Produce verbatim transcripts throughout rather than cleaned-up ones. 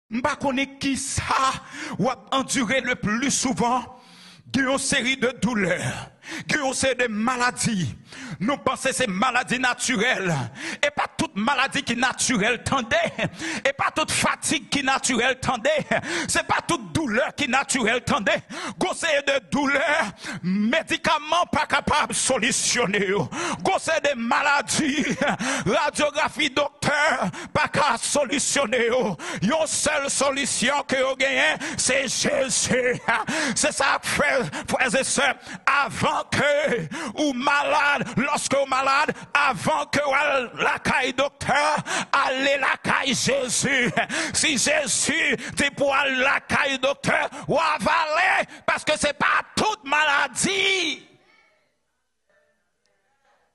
M pa konnen kisa w ap andire le pli souvan. Gen yon seri de doulè, gen yon seri de maladi. Nou panse se maladi natirèl. E pa tout maladi ki natirèl, tande. E pa tout fatig ki natirèl, tande. Se pa tout doulè ki natirèl, tande. Gon seri de doulè, medikaman pa kapab solisyone yo. Gon seri de maladi, radyografi doktè pa ka solisyone yo. Yon sèl solisyon ke yo genyen, se Jezi. Se sa k fè, frè e sè, avan ke ou malad, lòske ou malad, avan ke w al lakay doktè, ale lakay Jezi. Si Jezi di pou al lakay doktè, w avale, paske se pa tout maladi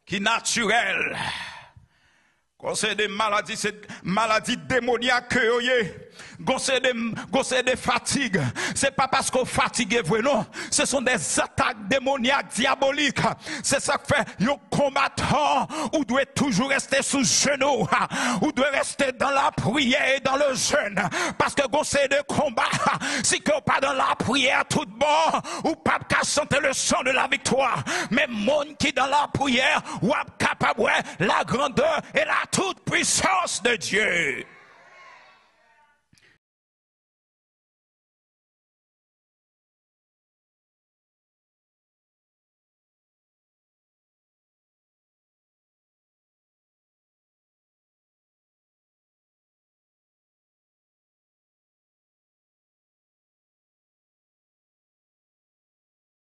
ki natirèl. Gon seri de maladi, se maladi demonyak ke yo ye. Gon seri de, gon seri de fatig. Se pa paske w fatige vre, non. Ce sont des attaques démoniaques, diaboliques. Se sa k fè yon konbatan, ou dwe toujou reste sou jenou. Ou dwe reste dans la prière et dans le jeûne. Paske gon seri de konba, si ke w pa dans la prière tout bon, ou p ap ka chante le chant de la victoire. Men moun ki dans la prière, w ap kapab wè la grandeur et la toute puissance de Dieu.